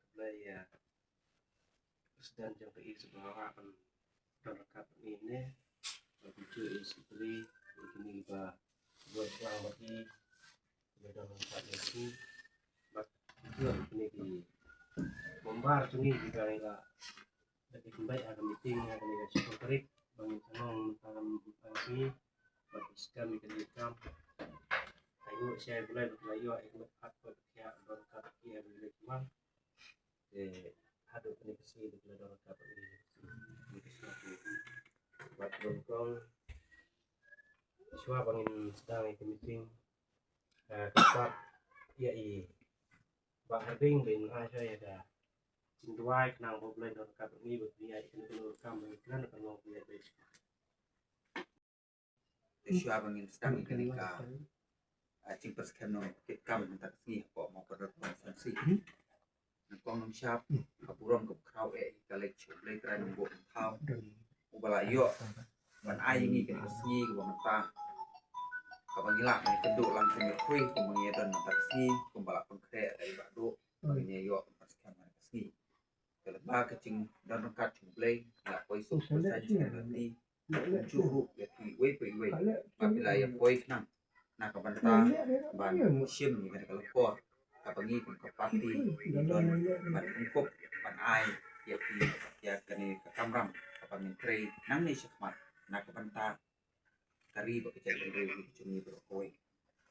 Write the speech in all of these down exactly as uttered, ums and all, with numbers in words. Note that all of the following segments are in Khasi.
Khublei ïa President jong ka E C ba la don ryngkat bad ngi ne. Bad kumjuh ïa Secretary, ïa kine ba don lang bad ngi, ba don ryngkat bad ngi. Bad kumjuh ïa kine ki member jong ngi kiba la dep ïa pynbeit ha ka meeting ha kane ka shiphew tarik ba ngin sa long mynta ka ngi. Bad skhem ïa kane ka kam. Ai nguh sha U Blei ba la ïoh ïa ka met pat ba ka thiah don ryngkat bad ngi ha kane ka kam. Te haduh kane ka sngi ba la don ryngkat bad ngi. Wat nyngkong shuwa ba ngin sdang ïa ka meeting, eh, ka start ïa i Bah Harbing ba in ai sha ïa ka jingduwai khnang ba U Blei un don ryngkat bad ngi, ba ngi ïa kane ka kam ba ngi kren ka long ba ïa Te shuwa ba ngin sdang ïa kane ka, ah, jingpyrshang nongkitkam mynta ka sngi hapoh Mawkynrew constituency. Nyngkong nyngshap, ka burom ka khraw eh ka leit sha U Blei Trai Nongbuh Nongthaw, uba la ïoh ban ai ïa ngi kane ka sngi kaba mynta, kaba ngi lah ban kynduh lang kumne khuid kumba ngi ïa don mynta ka sngi, kumba la pynkhreh da i Bah Duh ba ngin ïa ïoh ban pyrshang kane ka sngi. Ka lyngba ka jingdon ryngkat jong U Blei, ngi la poi suk pyrshang jingïarap kumjuh ruh ïa phi iwei pa iwei ba phi la ïa poi khnang na ka bynta ban shim ïa kane ka lyngkor kaba ngi kum ka party ngi don ban pynkup ban ai ïa phi ïa kane ka kamram kaba ngin trei nangne shakhmat na ka bynta ka ri bad ka jaitbynriew jong ngi baroh kawei.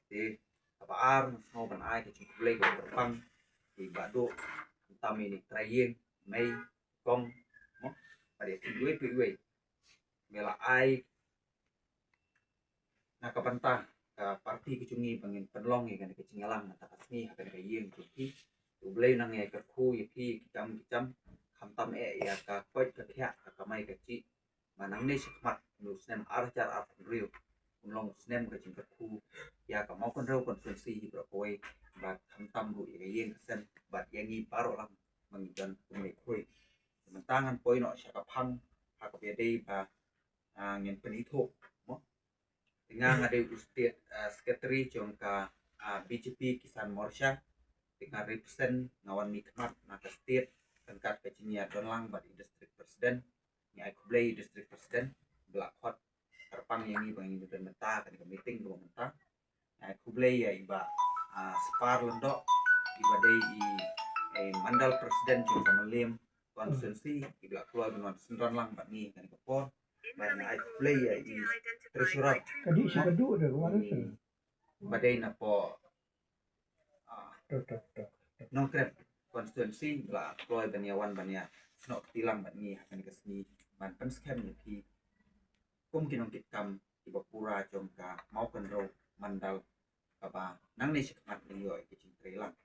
Te kaba ar, nga sngew ban ai ka jingkhublei kaba kyrpang ïa i Bah Duh, khamtam ïa i Trai Ïing, mei, kong, mo, bad ïa phi iwei pa iwei ba la ai na ka bynta ka party ka jong ngi ba ngin pynlong ïa kane ka jingïalang mynta ka sngi ha kane ka ïing jong phi. U Blei un nang ïa kyrkhu ïa phi ki kam ki jam, khamtam eh ïa ka koit ka khiah, ka kamai ka jih, ba nangne shakhmat, u snem ar hajar arphew hynriew un long u snem ka jingkyrkhu ïa ka Mawkynrew constituency hi baroh kawei, bad khamtam ruh ïa ka ïing ka sem bad ïa ngi baroh lang ba ngi don kumne khuid. Mynta ngan poi noh sha ka phang ha kaba ïadei ba, ah, ngin pynithuh, mo. Te nga, nga dei u state, ah, secretary jong ka, ah, B J P Kisan Morcha. Te nga represent, nga wan mih khmat na ka state ryngkat ka jingïadon lang bad i district president. Ngi ai khublei i district president ba la khot kyrpang ïa ngi ba ngin ïa don mynta ha kane ka meeting kaba mynta. Ngi ai khublei ïa i Bah, ah, Spar Lyngdoh, iba dei i, i mandal president jong ka Mylliem constituency, iba la kloi ban wan synran lang bad ngi ha kane ka por. Bad ngi ai khublei ïa i treasurer, ka dei shi ka duh da ruh, i ba dei na poh, ah, Nongkrem constituency, ba la kloi ban ïa wan ban ïa snoh kti lang bad ngi ha kane ka sngi ban pynskhem ïa phi kum ki nongkitkam kiba pura jong ka Mawkynrew mandal, kaba nangne shakhmat ngin ïoh ïa ka jingtrei lang.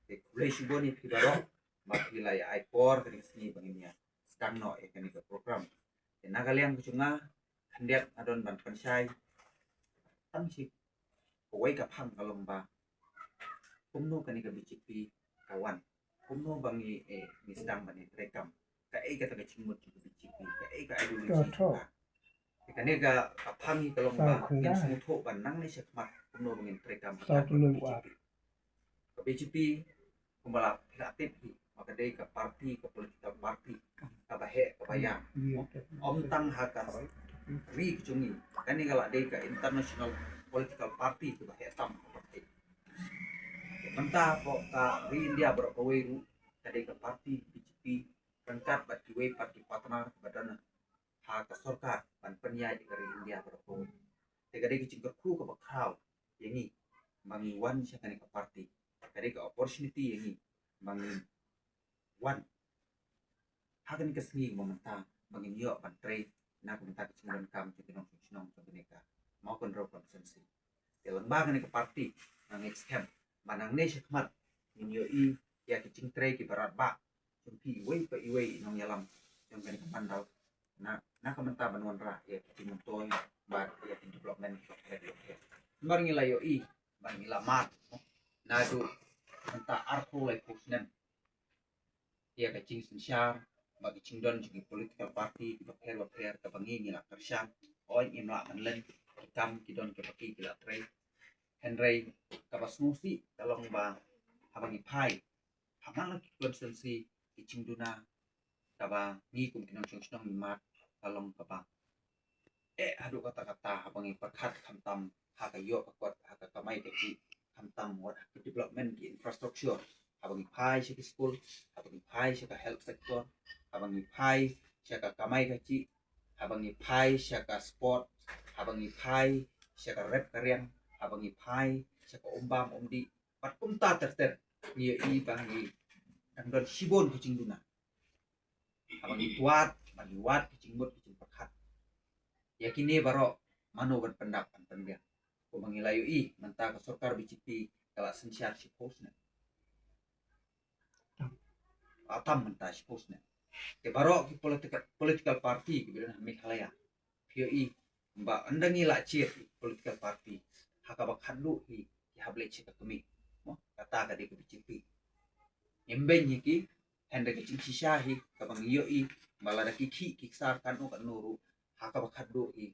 Te khublei shibun ïa phi baroh ba phi la ïa ai por kane ka sngi ba ngin ïa sdang noh ïa kane ka program. Te na ka liang ka jong nga, khyndiat nga don ban pynshai tang shi kawei ka phang, ka long ba kumno kane ka B J P ka wan, kumno ba ngi, eh, ngi sdang ban ïa treikam, kaei kata ka jingmut jong ka B J P, kaei ka ideology jong ka. Te kane ka, ka phang hi ka long ba ngin sngewthuh ba nangne shakhmat kumno ba ngin treikam bad ka B J P. Ka B J P, kumba la phi la tip hi, ba ka dei ka party, ka political party kaba heh kaba ïar, ym tang ha ka ri ka jong ngi, kane ka la dei ka international political party kaba heh tam. Mynta hapoh ka ri India baroh kawei ruh ka dei ka party B J P ryngkat bad kiwei pat ki partner ba don ha ka sorkar ban pynïaid ïa ka ri India baroh kawei. Te ka dei ka jingkyrkhu kaba khraw ïa ngi ba ngi wan sha kane ka party. Ka dei ka opportunity ïa ngi ba ngi wan ha kane ka sngi kaba mynta ba ngin ïoh ban trei na ka bynta ka jingdonkam jong ki nongshong shnong jong kane ka Mawkynrew constituency. Te lyngba kane ka party, nga ngeit skhem ba nangne shakhmat ngin ïohi ïa ki jingtrei kiba radbah jong phi iwei pa iwei i nongïalam jong kane ka mandal, na, na ka bynta ban wanrah ïa ki jingmyntoi bad ïa ki development kiba pher kiba pher. Namar ngi la ïohi bad ngi la mad naduh mynta arphew laiphew snem ïa ka jingsynshar bad ka jingdon jong ki political party kiba pher ba pher, kaba ngi ngi la kyrshan, oi, ngim lah ban len, ki kam ki don kiba ki, ki la trei. Hynrei kaba sngewsih ka long ba haba ngi phai ha Nang ki constituency ki jingduna kaba ngi kum ki nongshong shnong ngi mad ka long kaba eh haduh katta katta haba ngi pyrkhat khamtam ha ka ïoh ka kot, ha ka kamai kajih, khamtam wat ha ka development ki infrastructure, haba ngi phai sha ki school, haba ngi phai sha ka health sector, haba ngi phai sha ka kamai kajih, haba ngi phai sha ka sport, haba ngi phai sha ka rep ka riang, haba ngi phai sha ka um bam um dih, bad kumta ter ter. Ngi ïohi ba ngi dang don shibun ki jingduna. Haba ngi wad, ba ngi wad ki jingmut ki jingpyrkhat ïa kine baroh, mano ban pyndap ban pynbiang? Kumba ngi la ïohi mynta ka sorkar B J P ka la synshar shiphew snem. Atam mynta shiphew snem. Te baroh ki political, political party kiba don ha Meghalaya, phi ïohi ba ynda ngi la jied political party, ha kaba khatduh hi ki hap leit sha ka kmie. Mo, kata ka dei ka B J P. Ngim beiñ hi ki, hynrei ka jingshisha hi kaba ngi ïohi ba lada ki khih ki ksar katno katno ruh, ha kaba khatduh hi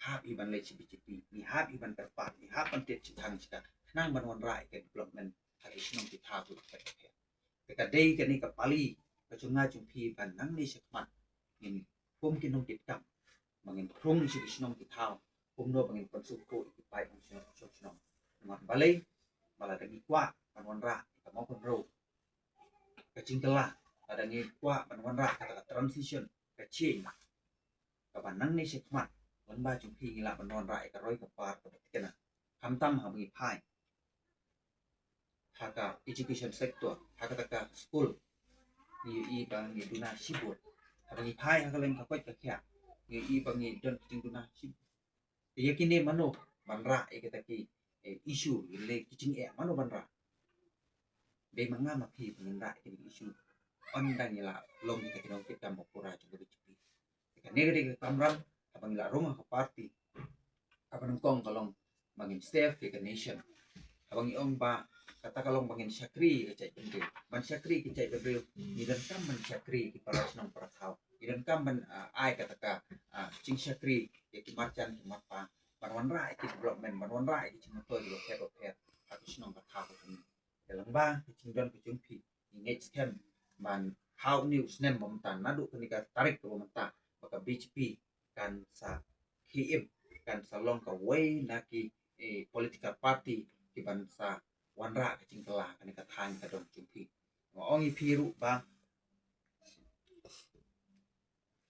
hap hi ban leit sha B J P, ngi hap hi ban kyrpad, ngi hap ban tied shithang shika khnang ban wanrah ïa ka development ha ki shnong ki thaw ki phet ki phet. Te ka dei kane ka pali ka jong nga jong phi ba nangne shakhmat ngin kum ki nongkitkam ba ngin rung sha ki shnong ki thaw kumno ba ngin pynsngewthuh ïa ki paidbah shnong shnong shnong. Namar balei? Ba lada ngi kwah ban wanrah ïa ka mawkynrew ka jingkylla, lada ngi kwah ban wanrah kata ka transition, ka change, kaba nangne shakhmat lyngba jong phi ngi lah ban wanrah ïa ka roi ka par kaba thikna. Khamtam haba ngi phai ha ka education sector, ha kata ka school, ngi ïohi ba ngi duna shibun. Haba ngi phai ha ka leng ka koit ka khiah, ngi ïohi ba ngi don ki jingduna shibun. Te ïa kine mano ban rah ïa kita ki, eh, issue, ïa lei ki jingeh mano ban rah? Dei ma nga ma phi ba ngin rah ïa kine ki issue. Ynda ngi la long kita ki nongkitkam ba pura jong ka B J P. Te kane ka dei ka kamram haba ngi la rung ha ka party, kaba nyngkong ka long ba ngin serve ïa ka nation. Haba ngi ong ba kata ka long ba ngin shakri ïa ka jaitbynriew, ban shakri ïa ka jaitbynriew, ngi donkam ban shakri ïa ki para shnong para thaw, ngi donkam ban, ah, ai kata ka, ah, jingshakri ïa ki marjan ki marpa ban wanrah ïa ki development, ban wanrah ïa ki jingmyntoi kiba pher ba pher ha ki shnong ka thaw ka jong ngi. Te lyngba ka jingdon ka jong phi, ngi ngeit skhem ba ha une u snem ba mynta, naduh kane ka tarik kaba mynta, ba ka B J P kan sa khie im, kan sa long kawei na ki, eh, political party kiban sa wanrah ka jingkylla kane ka thaiñ ka dong jong phi. Nga ong ïa phi ruh ba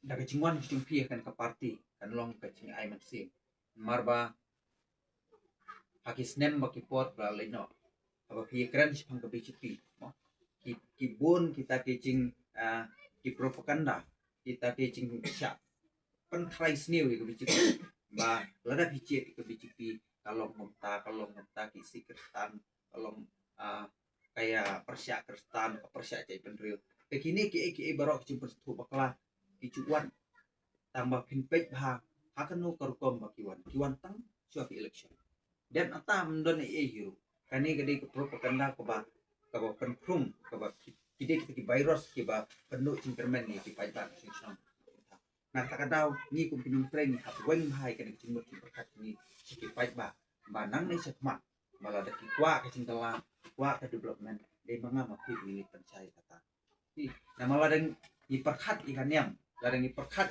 da ka jingwan ka jong phi ha kane ka party kan long ka jingai mynsiem. Namar ba ha ki snem ba ki por ba la leit noh, haba phi ïakren shaphang ka B J P, mo, ki, ki bun kita ki jing, ah, ki propaganda, kita ki jingshah pynthrang sniew ïa ka B J P, ba lada phi jied ïa ka B J P ka long kumta, ka long kumta, ki isih Khristan, ka long, ah, ka ïa pyrshah Khristan, ka pyrshah jaitbynriew. Te kine kiei kiei baroh ki jingpynsngewthuh bakla ki ju wan tang ba phin peit bha ha kano ka rukom ba ki wan, ki wan tang shuwa ka election. Dep nangta ym don ei ei hi ruh. Kane ka dei ka propaganda kaba, kaba pynphrung, kaba ki, ki dei kita ki virus kiba pynduh jingkyrmen ïa ki paidbah shnong shnong. Na kata ka daw ngi kum ki nongtrei ngi hap weng bha ïa kane ka jingmut jingpyrkhat ngi sha ki paidbah ba nangne shakhmat ba lada ki kwah ka jingkylla, ki kwah ka development, dei ma nga ma phi ba ngin leit pynshai kata. Namar lada ngi pyrkhat ïa ka niam, lada ngi pyrkhat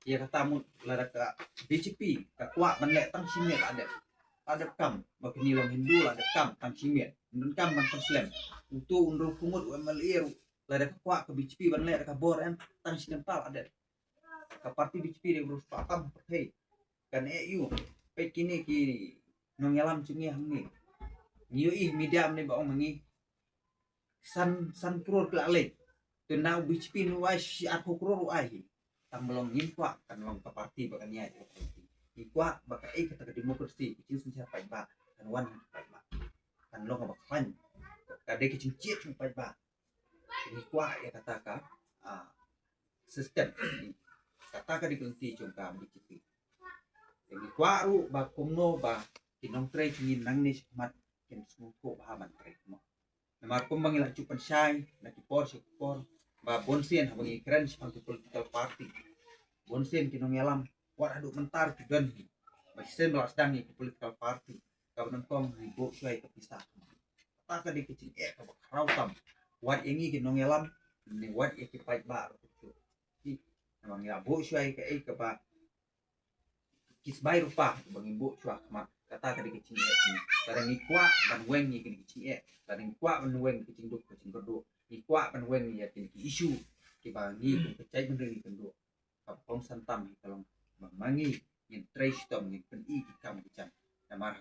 ïa kata mut, lada ka B J P ka kwah ban leh tang shi miet la dep. La dep kam, ba phin ïalong Hindu la dep kam tang shi miet. Ym donkam ban pynslem. Uto u nongpyngut u M L A ruh, lada ka kwah ka B J P ban leh da ka bor em, tang shi kynta la dep. Ka party B J P dei u ruh spah tam pyrthei. Kan eh ïu. Peit kine ki nongïalam jong ngi hangne. Ngi ïohi media mynne ba ong ma ngi san, san klur ki la leit. Te na u B J P u ai shi arphew klur u ai hi. Tang ba long ngim kwah kan long ka party ba kan ïaid ka party. Ngi kwah ba kaei kata ka democracy, ka jingsynshar paidbah kan wan ha paidbah. Kan long kaba khlaiñ. Ka dei ka jingjied jong paidbah. Ngi kwah ïa kata ka, ah, system. Kata ka dei ka lynti jong ka B J P. Te ngi kwah ruh ba kumno ba ki nongtrei jong ngi nangne shakhmat kin sngewthuh bha ban trei kumno. Namar kumba ngi la ju pynshai na ki por sha ki por ba bun sien haba ngi kren shaphang ki political party, bun sien ki nongïalam wat haduh mynta ki don hi. Ba shisien ba la sdang ïa ki political party kaba nyngkong ngi buh shuwa ïa ka pisa. Kata ka dei ka jingeh kaba khraw tam. wat ïa ngi ki nongïalam, ne wat ïa ki paidbah ruh kumjuh. Namar ngi la buh shuwa ïa kaei kaba ki sbai rupa ba ngin buh shuwa khmat, kata ka dei ka jingeh jong ngi. Lada ngi kwah ban weng ïa kine ki jingeh, lada ngi kwah ban weng ïa ka jingduk ka jingkyrduh, ngi kwah ban weng ïa kine ki issue kiba ngi kum ka jaitbynriew ngi kynduh, kaba kongsan tam hi ka long ba ma ngi ngin trei shitom, ngin pyni ki kam ki jam. Namar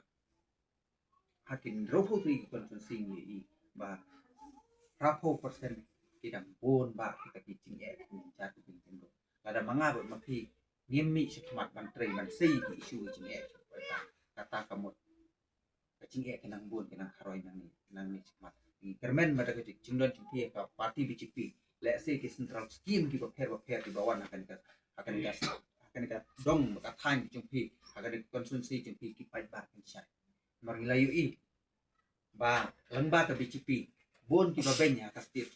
ha ki hynriewphew tylli ki constituency ngi ïohi ba phraphew percent ki dang bun bha kita ki jingeh ki jingjar ki jingkynduh. Lada ma nga bad ma phi ngim mih shakhmat ban trei ban sei ki issue ki jingeh, kata ka mut ka jingeh ki nang bun, ki nang kharoi nangne nangne shakhmat. Ngi kyrmen ba da ka jingdon jong phi ka party B J P, lehse ki central scheme kiba pher ba pher kiba wan ha kane ka, ha kane ka, ha kane ka dong ba ka thaiñ jong phi, ha kane ka constituency jong phi ki paidbah kin shai. Namar ngi la ïohi ba lyngba ka B J P bun kiba beiñ ha ka state.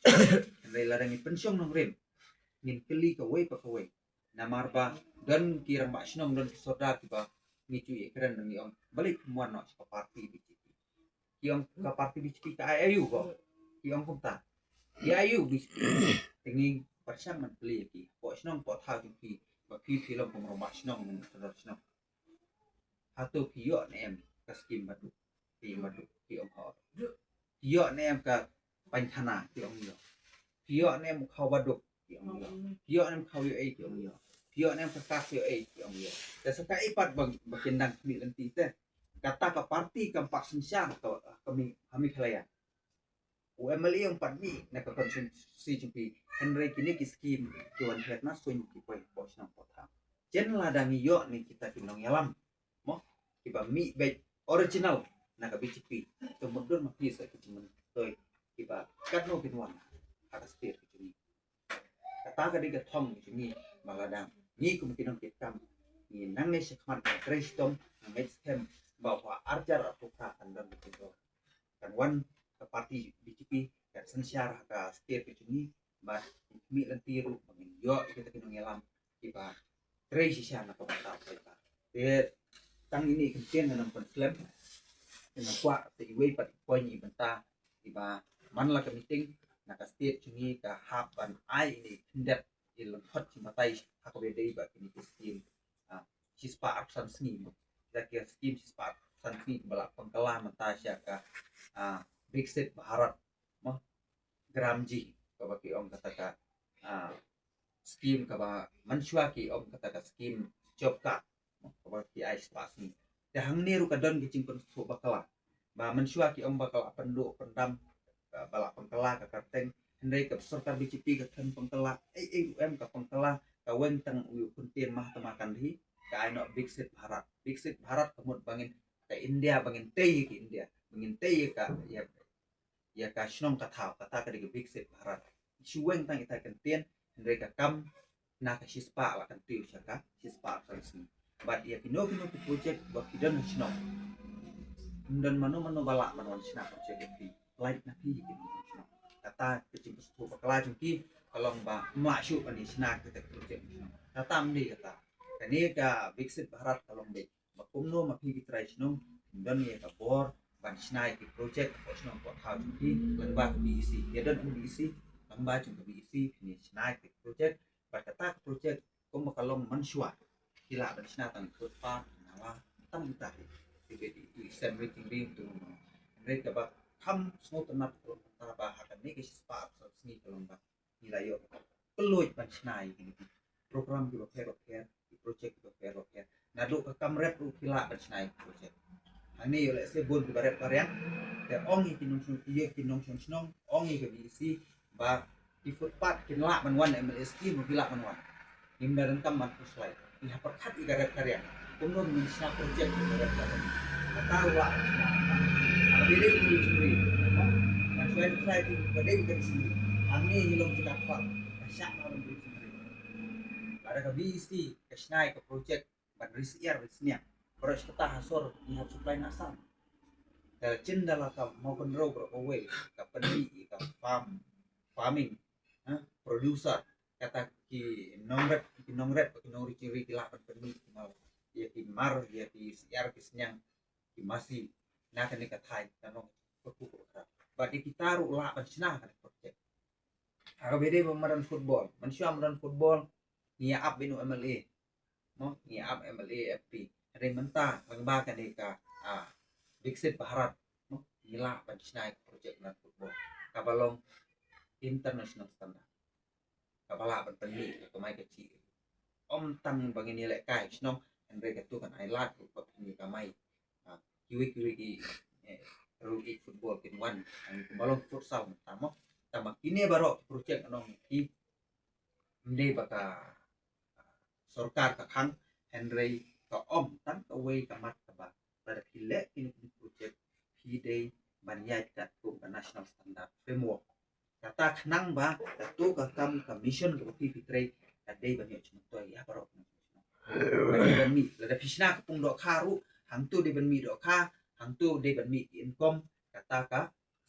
Hynrei lada ngi pynshong nongrim, ngin kylli kawei pa kawei. Namar ba don ki rangbah shnong, don ki sordar kiba ngi ju ïakren, ngi ong, balei phim wan noh sha ka party B J P? Ki ong ka party B J P ka ai aïu ko? Ki ong kumta. Ki ai aïu B J P? Te ngi pyrshang ban kylli ïa ki, hapoh shnong hapoh thaw jong phi, ba phi phi long kum rangbah shnong ne sordar shnong, hato phi ïoh ne em ka skim Baduk? Ki Baduk, ki ong hooid. Phi ïoh ne em ka painkhana? Ki ong ïoh. Phi ïoh ne em u khaw Baduk? Ki ong ïoh. Phi ïoh ne em khaw ïoh ei? Ki ong ïoh. Phi ïoh ne em ka kas ïoh ei? Ki ong ïoh. Te sa kaei pat ba, ba kin dang khmih lynti te? Kata ka party kam pat synshar ka, ka mi, ha Meghalaya. U M L A um pat mih na ka constituency jong phi, hynrei kine ki skim ki wan her na suiñ ki poi hapoh shnong hapoh thaw. Jen lada ngi ïoh ne kita ki nongïalam, mo, kiba mih beit original na ka B J P, to mut don ma phi sa ki jingmyntoi kiba katno kin wan ha ka state ka jong ngi. Kata ka dei ka thong ka jong ngi, ba lada ngi kum ki nongkitkam ngi nangne shakhmat ngi trei shitom, ngi ngeit skhem ba ha ar hajar arphew phra kan don ka jingdon, kan wan ka party B J P, kan synshar ha ka state ka jong ngi, bad ngi khmih lynti ruh ba ngin ïoh ïa kita ki nongïalam kiba trei shisha na ka bynta u paidbah. Te tang ine i kyntien ngan ym pynslem, ngan kwah sa iwei pat i point i bynta iba man la ka meeting na ka state jong ngi ka hap ban ai ine i khyndiat i lyngkhot jingbatai ha kaba ïadei bad kine ki skim, ah, shispah arphew san sngi. Kita ki skim shispah arphew san sngi kiba la pynkylla mynta sha ka, ah, Viksit Bharat, mo, Gram G, kaba ki ong kata ka, ah, skim kaba mynshuwa ki ong kata ka skim job card, mo, kaba ki ai shispah sngi. Te hangne ruh ka don ki jingpynsngewthuh bakla, ba mynshuwa ki ong ba ka la pynduh pyndam, ba la pynkylla ka kyrteng, hynrei ka sorkar B J P ka khlem pynkylla ei ei ruh em, ka pynkylla, ka weng tang u kyntien Mahatma Gandhi, ka ai noh Viksit Bharat. Viksit Bharat ka mut ba ngin, ka India, ba ngin tei ïa ka India, ba ngin tei ïa ka, ïa, ïa ka shnong ka thaw, kata ka dei ka Viksit Bharat. Shu weng tang ita i kyntien, hynrei ka kam na ka shispah la kyntiew sha ka shispah arphew san sngi. Bad ïa kino kino ki project ba ki don ha shnong, ym don mano mano ba lah ban wan shna project ïa phi, lait na phi ïa ki nongshong shnong. Kata ka jingpynsngewthuh bakla jong ki ka long ba ym lah shuh ban ïa shna kita ki project ha shnong. Kata ym dei kata. Kane ka Viksit Bharat ka long beit ba kumno ma phi ki trai shnong phin don ïa ka bor ban shna ïa ki project hapoh shnong hapoh thaw jong phi lyngba ka B E C. Ïa don ka B E C, lyngba jong ka B E C phin ïa shna ïa ki project. Bad kata ka project kumba ka long mynshuwa, ki lah ban shna tang footpath, nala, tang ita hi. Ki beit i sem ri ting ri tu. Hynrei kaba kham sngewtynnat ka long kata ba ha kane ka shispah arphew san sngi ka long ba ngi la ïoh ka pynlong ban shna ïa kine ki program kiba pher ba pher, ki project kiba pher ba pher. Naduh ka kam rep ruh ki lah ban shna ïa ki project. Hangne ïoh lehse bun kiba rep ba riang, te ong ïa ki nongshong, ïa ki nongshong shnong, ong ïa ka B E C ba ki footpath kin lah ban wan, M L A scheme ruh ki lah ban wan. Ngim da donkam ban pynslai. Ngi hap pyrkhat ïa ka rep ka riang. Kumno ngin shna project ïa ka rep ka riang. Kata ruh lah ban shna. Haba dei dei ka ri jingri, ngan shna ïa ka society ba dei ka ri jingri. Hangne ngi long jaka khot. Ka shah na ri jingri. Lada ka B E C ka shna ïa ka project ban ri syiar ri sniang, baroh shi katta ha sor ngi hap supply na Assam. Te ka jingdala ka Mawkynrew baroh kawei ka pynmih ïa ka farm, farming, ha, producer, kata ki nongrep, ki nongrep, ki nongri jingri ki lah ban pynmih ki mar, ïa ki mar, ïa ki syiar ki sniang, ki masi na kane ka thaiñ, ka nong ka ku ka kra. Bad ïa kita ruh lah ban shna kane ka project. Ha kaba ïadei bad madan football, mynshuwa madan football ngi ïa ap beit u MLA. Mo, ngi ap MLA, MP. Hynrei mynta lyngba kane ka, ah, Viksit Bharat, mo, ngi lah ban shna ïa ka project madan football kaba long international standard, kaba lah ban pynmih ïa ka kamai kajih. Ym tang ba ngin ïalehkai shnong, hynrei kato kan ai lad ruh ba phin ïa kamai. Ah, kiwei kiwei ki, eh, ruh ïeit football kin wan, ah, kumba long futsal mynta mo. Tangba kine baroh ki project nong ki, ym dei ba ka, ah, sorkar ka khang, hynrei ka ong tang kawei ka mat kaba lada phi leh kine kine project phi dei ban ïaid katkum ka national standard framework. Kata khnang ba kato ka kam ka mission kaba phi phi trei ka dei ban ïoh jingmyntoi ïa baroh. Ka dei ban mih, lada phi shna ka pung dohkha ruh, hangto dei ban mih dohkha, hangto dei ban mih ki income, kata ka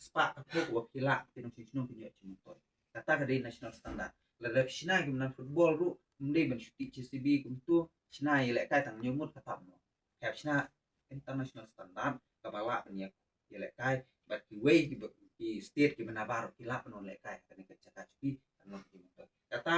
spah ka phew kaba phi lah ki nongshong shnong kin ïoh jingmyntoi. Kata ka dei national standard. Lada phi shna ki madan football ruh, ym dei ban shu tih JCB kumto, shna ïalehkai tang hynñiew ngut, kata ym long. Phi hap shna international standard kaba lah ban ïa, ïalehkai bad kiwei ki ba, ki state kiba nabar ki lah ban wan lehkai ha kane ka jaka jong phi, kan long jingmyntoi. Kata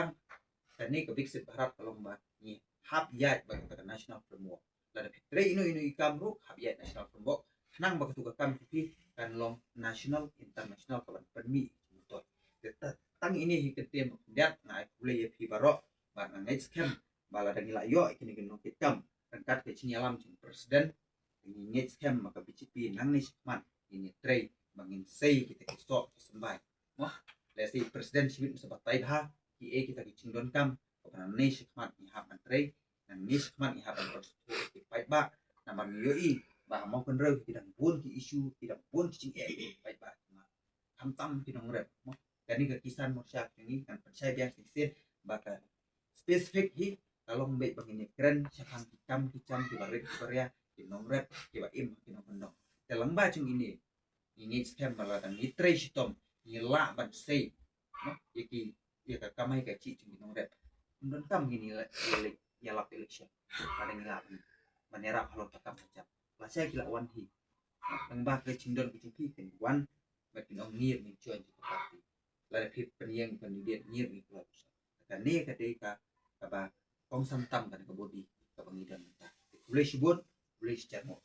kane ka Viksit Bharat ka long ba ngi hap ïaid bad kata ka national framework. Lada phi trei ino ino i kam ruh hap ïaid national framework, khnang ba kato ka kam jong phi kan long national, international, kaban pynmih jingmyntoi. Te ta-, tang ine hi ka ktien ba khyndiat, nga ai khublei ïa phi baroh bad nga ngeit skhem ba lada ngi la ïoh ïa kine ki nongkitkam ryngkat ka jingïalam jong president, ngi ngeit skhem ba ka BJP nangne shakhmat ngin ïatrei ba ngin sei kita ki soh ki symbai. Mo, lehse president shibit mynta batai bha, kiei kita ki jingdonkam kaba nangne shakhmat ngi hap ban trei, nangne shakhmat ngi hap ban pynsngewthuh ïa ki paidbah. Namar ngi ïohi ba ha Mawkynrew ki dang bun ki issue, ki dang bun ki jingeh ki paidbah, khamtam ki nongrep. Mo, kane ka Kisan Morcha ka jong ngi kan pynshai biang shisien ba ka specific hi ka long beit ba ngin ïakren shaphang ki kam ki jam kiba rit kiba ria, ki nongrep kiba im ha ki nongkyndong. Te lyngba jong ine ngi ngeit skhem ba lada ngi trei shitom ngi lah ban sei, mo, ïa ki, ïa ka kamai kajih jong ki nongrep. Ym donkam ngin ïa, ïa, ïalap election. Lada ngi lah ban, ban ïarap halor ka kam ka jam, lashai ki la wan hi. Lyngba ka jingdon ka jong phi kin wan bad kin ong ngi ruh ngin join jong ka party. Lada phi pynïeng candidate ngi ruh ngin kloi. Kane ka dei ka, kaba kongsan tam kane ka body kaba ngi don mynta. Khublei shibun, khublei shihajar nguh.